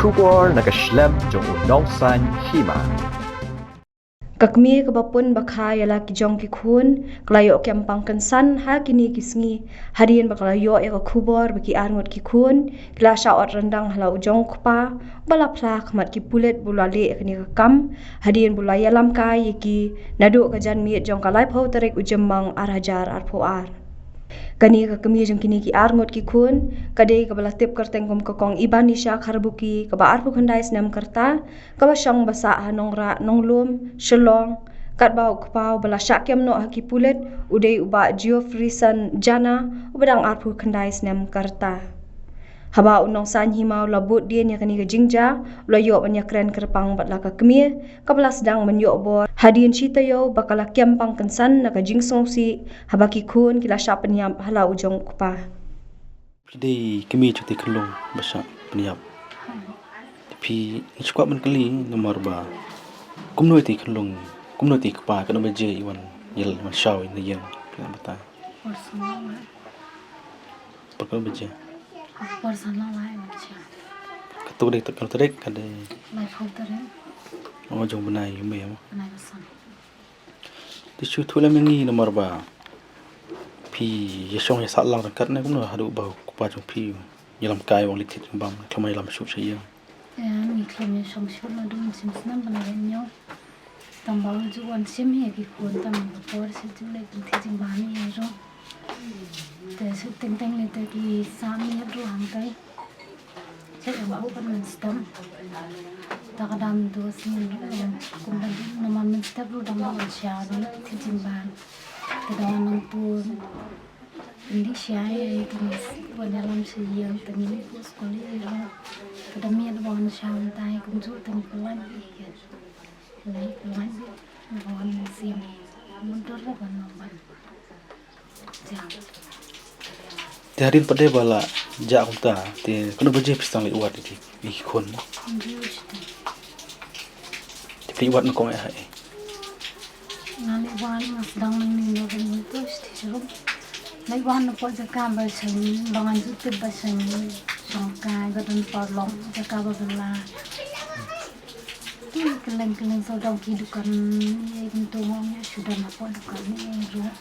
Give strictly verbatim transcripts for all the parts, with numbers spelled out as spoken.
Khubor na ka shlem jong u Nongsaiñ Hima. Ka kmie kaba pun ba kha ïa la ki jong ki khun ka la ïoh kiam pang kynsan ha kine ki sngi hadien ba ka la ïoh ïa ka khubor ba ki arngut ki khun ki la shah ot ryndang ha la u jong u kpa ba la phla khmat ki pulit ba u la leh ïa kane ka kam hadien ba u la ïalam kai ïa ki naduh ka janmiet jong ka laiphew tarik u Jymmang ar hajar arphew ar. Kane ka kmie jong kine ki arngut ki khun ka dei kaba la tip kyrteng kum ka kong Ibanisha Kharbuki kaba arphew khyndai snem ka rta, kaba shong ba sah ha Nongrah Nonglum, Shillong, katba u kpa uba la shah kiam noh ha ki pulit u dei u Bah Geoffreyson Jana uba dang arphew khyndai snem ka rta. Haba u Nongsaiñ Hima u la bud dien ïa kane ka jingjia u la ïoh ban ïakren kyrpang bad la ka kmie kaba la sdang ban ïoh bor hadien shi taïew ba ka la kiam pang kynsan na ka jingsngewsih haba ki khun ki la shah pynïap ha la u jong u kpa. Phi dei kmie jong te khynlung ba shah pynïap. Te phi, nga shu kwah ban kylli namar ba kumno te khynlung, kumno te kpa, katno baje i wan ïa, wan shaw ïa na ïing, phi lah batai. Por sa nine. Por katno baje? Por sa nine wan shaw. Kato dei katno tarik, ka dei? Laiphew tarik. Oh, jong bnai May mo. Bnai May. Te shu thuh lem ïa ngi namar ba phi ïa shong ïa sah lang ryngkat ne kumno haduh ba u kpa jong phi ïalam kai u ong leit thied jingbam, khlem ïalam shuh sha ïing. Ïa, ngi khlem ïa shong shuh naduh mynshem snem ba la ïa ñiew. Tang ba u ju wan shim ïa ki khun tang ba por shu ju leit ban thied jingbam ïa ruh. Te shu teng teng lei te ki sah miet ruh hangtai. Check ïa u ban mynstep. Ta ka dam tu sien, eh, kum ban namar mynstep ruh dang ban sha ruh thied jingbam. Te dang nang tu indi sha ïa tu ban ïalam sha ïing te ngi leit skul ïa ruh. Te dang miet ban sha tai kumjuh te ngi pynlait ïa. Leit pynlait ïa ban sien. Mun dur ruh ban nang ban. Te hadien pat de ba la jah kumta, te katno baje phi sdang leit wad ïa ki, ïa ki khun? Te phi leit wad na kong eh ha eh? Nga leit wad nga sdang nangne na rum to station. Leit wad na pdeng jaka ba shen, ba ngan ju tip ba shen shongkai ba don paralok, jaka ba bylla. Te kylleng kylleng sawdong ki dukan, ïa kumto nga ong ïa shu don hapoh dukan ïa ruh.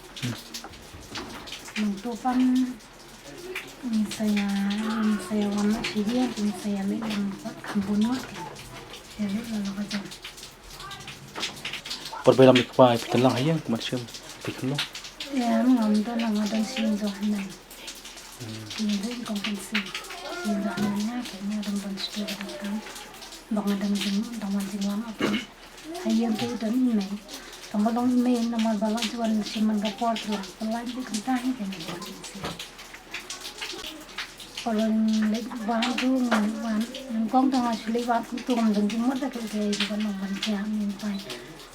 Nangto pat ngin sa ïa, ngin sa ïa wan noh sha ïing, ngin sa ïa leit lang pat kham bun noh te. Ïa leit la la ka jong. Por ba ïalam ïa kpa phi tang lang ha ïing, kumno shem phi kham long? Ïa, ngam don, ngam don sha ïing jong hangne. Ngin don kong kan sha ïing jong hangne, ka ïing jong don sha ïing jong kan. Ba nga dang jing, dang wan jingwan. Ha ïing te don i mei. Tang ba long i mei namar ba la ju wan shim man ka por te la pynlait beit kumta hi te ngi wan sha. Por leit wad ruh ngan leit wad. Nyngkong te nga shu leit wad kumta ngam don jingmut da kaei kaei ruh ban ong ban thiah mynta.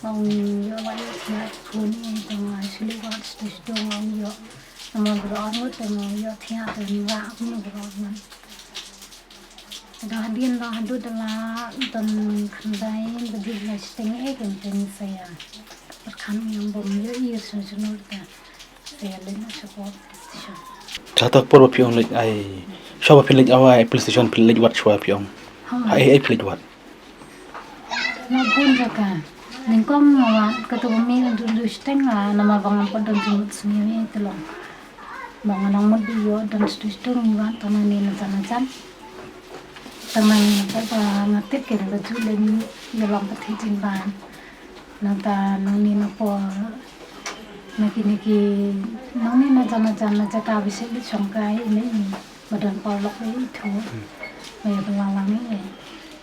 Ba ong ïoh la ïoh thiah phone i te nga shu leit wad sdang sdang ong ïoh. Namar ba la ong te nga ïoh thiah te nga ong ïoh. Te da hadien da haduh da la don khyndai baje la shiteng eh kem te ngi sa ïa pyrkhat ïa bym ïoh ïa shuh shuh te sa ïa leit noh sha police station. Te ha ta por ba phi ong leit ai, shuwa ba phi leit ai police station phi leit wad shuwa phi ong. Ha ei ei phi leit wad? Na bun jaka. Nyngkong nga wad kato ba mih haduh haduh shiteng namar ba ngam pat don jingmut sniew ïa te long. Ba nga nang mut ïoh don sdang sdang ngi wad tang nangne na jan na jan. Tang nangne na por ba nga tip kein ba ju leit ïalam pat thied jingbam. Nangta nangne na por na kine ki nangne na jan na jan na jaka ba shu leit shongkai ine i ba don paralok ba ithuh. Ba ïa ba la lang ine.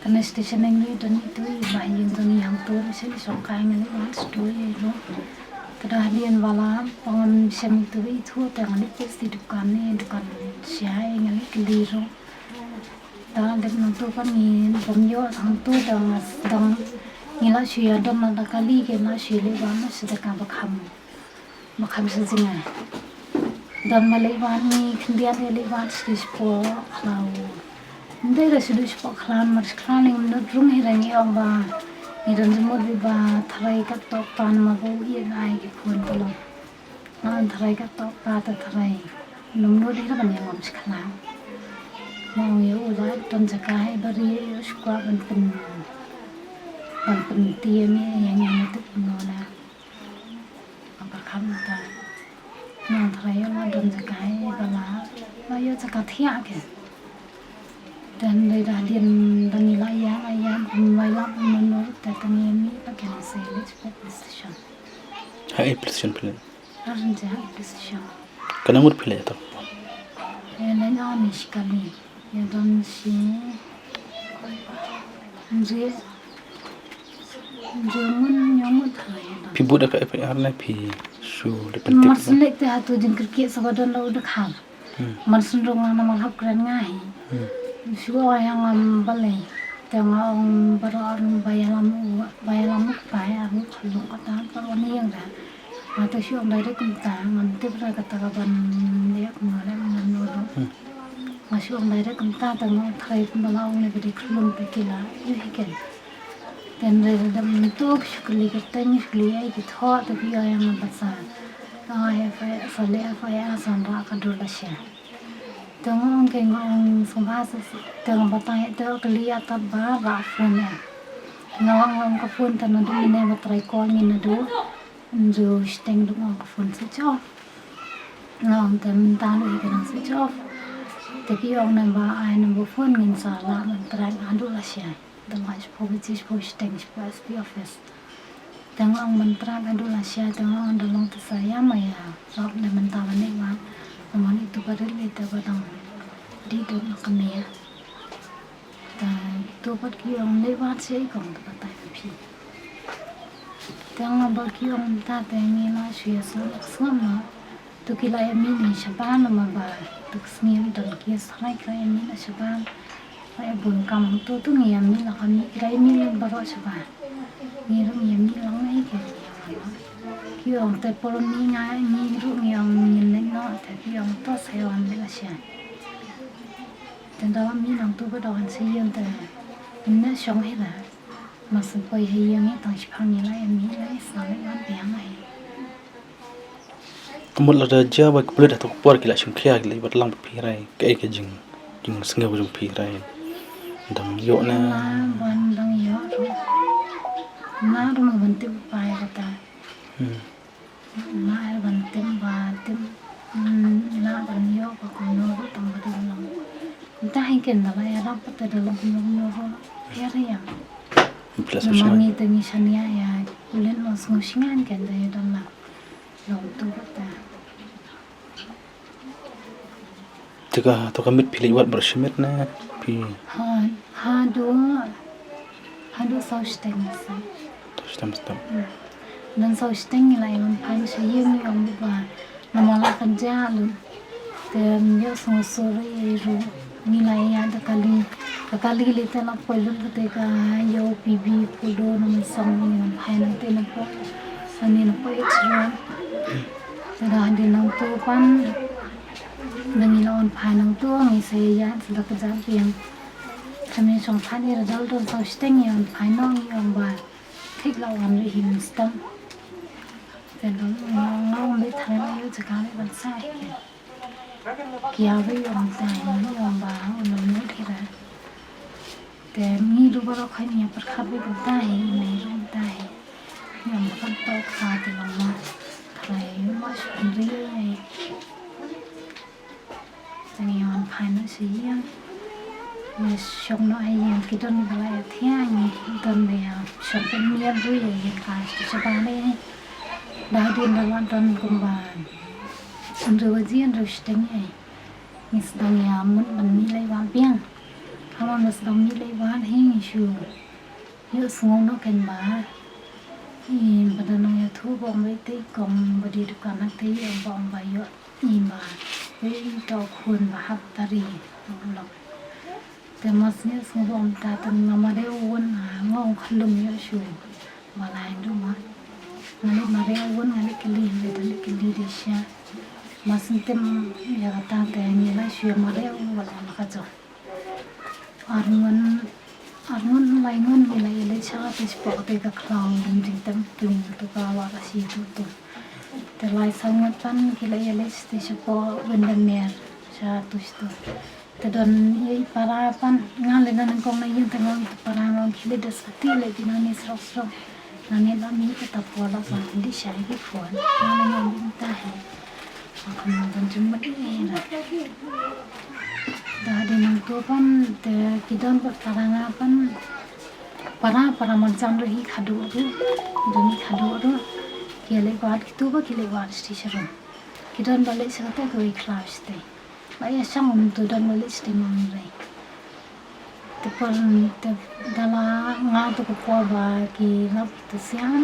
Kane station ine don ithuh i ba ïing jong ngi hangto ba shu leit shongkai nga leit wad sdang ïa ruh. Te da hadien ba la pang shem ito ba ithuh te nga leit peit sha dukan ne dukan sha ïa nga leit kylli ruh. Te dep nangto pat ngi bym ïoh hangto te nga sdang ngi la shu ïa don la da kali ke la shu ïa leit wad na sha jaka ba kham. Ba kham sha jngai. Don ba leit wad ngi khyndiat ïa leit wad sha dei shapoh khlaw. Ym dei la sha dei shapoh khlaw namar sha khlaw ngi ym nud rung hi ra ngi ong ba ngi don jingmut ba tharai katto kpa namar ba u ïeit ai ki khun ka long. Nga ong tharai katto kpa te tharai. Ym nud hi ra ban ïa ngam sha khlaw. Mo ïa u la don jaka hi ba ri ïa u shuwa ban pyn ban pyntieng ïa ngi na tip no na. Apa kam ta. Nang trai ïa la don jaka hi ba la la ïa jaka thiah ke. Dan dei da dien dan ila ïa la ïa kum bai la kum nor ta tang ïa mi ba ken se le chupet station. Ha e PlayStation phi leh? Ar nja PlayStation. Ka nang mut phi leh ta? E na nya mi shikali. Ïa don shi. Nje. Nje mun nya mut ha ïa don. Phi bud ka FIR ne phi shu le pyntip? Mar syn leh te ha tu jingkyrkieh sa ba don la u dkhar. Hmm. Mar syn rung nga namar hap kren nga hi. Hmm. Shu ong ïa ngam balei. Te nga ong baroh ba ïalam u, ba ïalam u kpa ïa u khlung kata baroh ni ïa nga. Nga te shu ong direct kumta, ngam tip re kata ka ban ïa kumno re, ngam no re. Hmm. Nga shu ong direct kumta, te nga ong trai kumba la ong ne ba dei khlung te ki la ïohi ken. Te hynrei lada mynta shu kylli kyrteng, shu kylli ïa ki thoh, te ki ïoh ïa nga ba sa. Nga ïa FIR, sa leh FIR, sa wanrah ka dur lashai. Te nga ong ke nga ong sngewbha sa, te nga batai te kylli ïa Tad ba rah phone ïa. Nga ong, nga ong ka phone te naduh mynne ba try call ngi naduh. Nju shiteng duh nga ong ka phone switch off. Nga ong te mynta duh hi ka dang switch off. Te ki ong ne ba ai number phone ngin sa lah ban track haduh lashai. Te nga shiphew baje, shiphew shiteng, shiphew SP office. Te nga ong ban track haduh lashai, te nga ong da long te sa ïa ma ïa rap ne mynta ban leit wad. Namar itu ka rit lei te ba dang dih dud na ka mih. Te to pat ki ong leit wad sha i kong te batai ma phi. Te nga ba ki ong mynta te ngi la shu ïa sngap sngap ma. To ki la ïa mih na shabar namar ba to ka sngi don ki ïa sngap ki la ïa mih na shabar. La ïa bun kam to to ngi ïa mih la ka mih ki la ïa mih lem baroh shabar. Ngi ruh ngi ïa mih lang na hi ki ïa mih lang. Ki ong te por mih nga ngi ruh ngi ong ngin leit noh te ki ong to sa ïa wan leit la sha. Te da wan mih lang to ba da wan sa ïa te. Ngi na shong hi la. Ma sa poi ha ïing ïa tang shipang ïa la ïa mih la ïa sa la ïa wan biang la ïa. Ka mut lada jia ba ki pulit ha tu ka por ki la shim khia ki la ïa wat lang ba phi rai kaei ka jing jingsngew jong phi rai. Dang ïoh na. Na ban dang ïoh ruh. Na ruh ma ban tip ba ïa kata. Hmm. Nga ai ban tip ba tip, mm, nga ban ïoh ba kumno ruh tang ba dei long. Nta hi ken da la ïarap te da long kumno kumno ruh ïa ri ïa. Plus namar ngi te ngi shaniah ïa kulit long sngew shngain ken da ïa don la long tu ruh ta. Te ka, to ka miet phi leit wad baroh shi miet ne phi? Ha, haduh, haduh saw shiteng sa. Saw shiteng sa. Hmm. Don saw shiteng ngi la ïa wan phai sha ïing ngi ong ba namar la kynjah lut. Te ym ïoh sngewsih ïa ruh ngi la ïa da kali. Ka kali lei te la poi lut kata ka ïa u P B Polo na mynsong ngi wan phai nangta na poi. Sa ngi na poi ïa ruh. Te da hadien nangta pan. Ba ngi la wan phai nangta ngi sa ïaid sa da ka jaka biang. Te mynshwa phan ïa da dal don saw shiteng ïa wan phai nong ïa wan ba thik la wan ri hi mynstep. Te don nga ong beit than ïa u jaka beit ban sa hi. Ki ïa ri ïa wan ta hi ïa wan ba un wan mut hi ra. Te ngi ruh baroh khoit ngi ïa pyrkhat beit kumta hi, ngi ruh kumta hi. Ngi ym pat tok sa te long ma. Tharai ma shu ri hi. Te ngi wan phai noh sha ïing. Ngi shong noh ha ïing ki don ba la ïa thiah ngi don ba ïa shong pynmiat ruh ïa ïing ka sha ba ne. Da hadien da la don kumba. Hynriew baje hynriew shiteng hi. Ngi sdang ïa mut ban mih leit wad biang. Haba ngi sdang mih leit wad hi ngi shu ïohsngew noh kein ba i ba da nang ïathuh ba ong ba i te i kong ba die dukan na te i ong ba ong ba ïoh i ba i to khun ba hap tari long. Te ma sngewsngew ba ong ta te nga ma dei u wan nga ong khlum ïoh shuh. Ba la ïa ndu ma. Nga leh ma dei u wan nga leh kylli nga leh kylli dei sha. Ma sngewthuh ïa kata te ngi la shu ïa ma dei u wan ka jong. Arngut, arngut laingut ngi la ïaleit sha te shapoh te ka khlaw jingtep pling tu ka wah ka shi tu tu. Te lai saw ngut pan ki la ïaleit te shapoh Windermere sha tu tu. Te don ïa i para pat, nga leh na nyngkong na ïing te nga ong i para nga ong khie leit da sati leit bina ne srok srok. Nga ne la mih kata por la sa dih sha ïa ki khun. Nga leh nga ong bynta hi. Nga khlem don jingmut ïa i na. Da dei nangto pat te ki don pat para nga pat. Para, para Myrjam ruh hi khadduh ruh. Don hi khadduh ruh. Ki leit wad kito ba ki leit wad shatei sha rum. Ki don ba leit sha kata kiwei khlaw shatei. Ba ïa shang um to don ba leit shatei mang rei. Te por te da la nga to ka por ba ki lap to sian.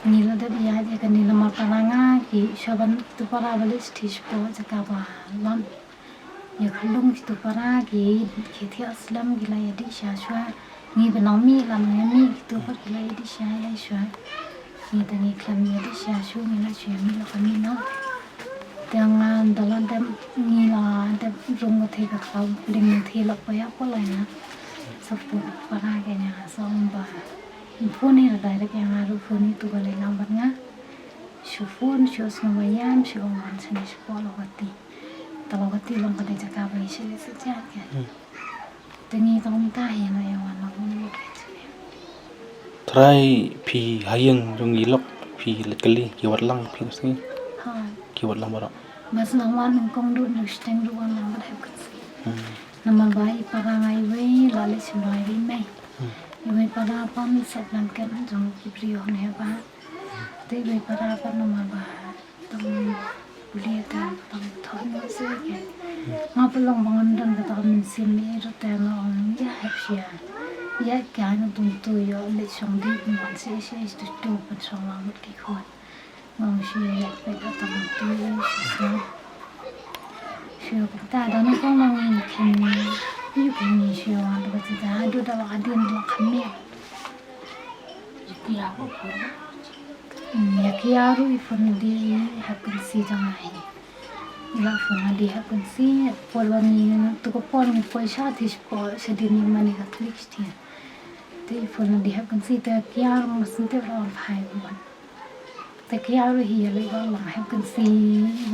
Ngi la dep ïa ïa kane namar para nga ki sha ban kito para ba leit shatei shapoh jaka ba lam. Ïa ka lum kito para ki, ki thiah slem ki la ïa dih sha shuwa. Ngi ba nang mih la nang ïa mih kito pat ki la ïa dih sha ïa shuwa. Ngi te ngi khlem ïa dih sha shuwa ngi la shu ïa mih la ka mih noh. Te nga da la dep ngi la dep rung ka thei ka khlaw pling ka thei la pa ïa pa la ïa. Sa phone para ka ïa sa ong ba. Phone ïa direct ïa nga ruh phone ïa tu ka lei lang bad nga. Shu phone shu sngew ba ïam shu ong wan sha ne shu pok la ka ti. Te la ka ti long ka dei jaka ba i sha ïa sa jaka. Hmm. Te ngi tang ta hi na ïa wan na wan lut ka jaka. Trai phi ha ïing jong i lok phi leit kylli ki wat lang phi sngi. Ha. Ki wat lang baroh. Ba sdang wan nyngkong dut na shteng dut wan lang bad hep kynsi. Hmm. Namar ba i para nga iwei la leit sha bai ri mei. Hmm. Iwei para pam i sep lang ken jong ki briew ne ba. Te iwei para pat namar ba tang pule te tang thon no se ke. Nga pat long ba ngan don kata ka mynsiem ïa ruh te nga ong ïa hep sha. Ïa ka na tung tu ïa leit shong dih pynban se se tu tu pynshong lang mut ki khun. Nga ong sha ïa peit kata tung tu ïa sha sha. Sha kata da na kong lang ïa khin ïa khin sha wan kata da du da la adin la khamia. Ïa ki ïa ruh i phone dei hap kynsi jong nga hi. I la phone dei hap kynsi por ba ngi tu ka por ngi poi sha ti sha por sha dei ni mane ka klik stia. Te i phone dei hap kynsi te ki ïa ruh ngi sngewthuh ruh phai ban. Te ki ïa ruh hi ïa lei ba long hap kynsi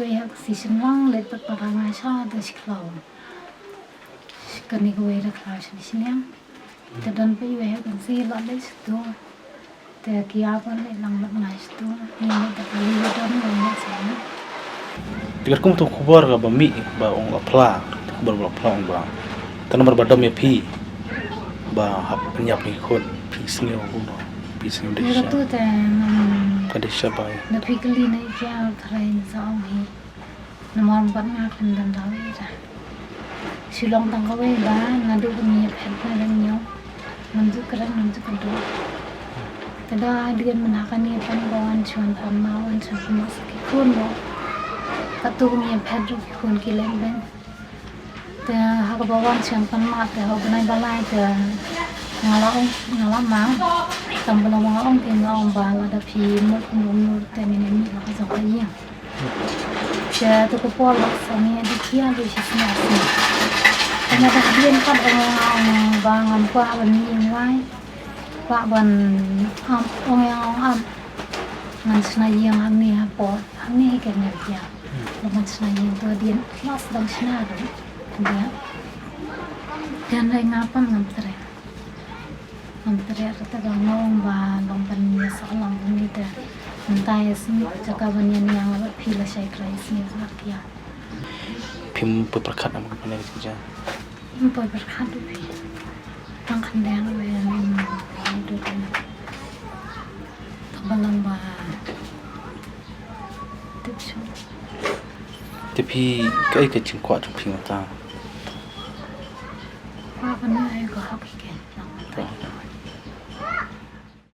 wei hap kynsi shin lang lei pat para nga sha te shi khlaw. Kane kawei da khlaw shin shin ïa. Te don pa iwei ha kynsi la leit sha tu. Te ki ïa ban leit lang bad nga sha tu. Ngi leit da kali don lang leit sha na. Te katkum tu khubor ka ba mih ba ong la phla, khubor ba la phla ong ba. Te namar ba dom ïa phi ba hap pynïap ïa ki khun phi sngew kumno phi sngew dei sha. Ïa tu te nam. Ka dei sha bai. Na phi kali na i ki ïa tharai sa ong hi. Namar bad nga khlem don daw ïa da. Shu long tang kawei ba naduh ba ngi ïa phet na dang ñiew. Ngam ju kren ngam ju kynduh. Te da dien mynta kane pan ba wan shuwa pan ma wan shuwa pan ma sa ki khun ba. Katto ba ngi ïa phet ruh ki khun ki leng beng. Te ha kaba wan shuwa pan ma te ha u bnai ba lai te nga la ong nga la ma. Tang ba la ma nga ong te nga ong ba lada phi mut kumno kumno te ngin ïa mih la ka jong ka ïing. Te tu ka por la sa ngi ïa dei kiar ruh shi sngewsih. Te nga da hadien pat ong ïa nga ong ba ngam kwah ban ïing wai. Kwah ban am ong ïa nga ong am. Ngan shna ïing hangne hapoh hangne hi ka ngan kiar. Ba ngan shna ïing tu hadien la sdang shna ruh. Hadien. Te hynrei nga pat ngam treh. Ngam treh ruh te ba nga ong ba long ban ïa soh long kumne te. Mynta ïa sngi jaka ban ïa niang bad phi lashai khlaiñ sngi ruh la kiar. Phim poi pyrkhat ïa ka kane ka jingjia. Phim poi pyrkhat ruh phi. Tang khyndiat ruh ïa ning ruh te. Tang ba long ba tip shuh. Te phi kaei ka jingkwah jong phi mynta? Kwah ban ïoh ïa ka hok hi ken.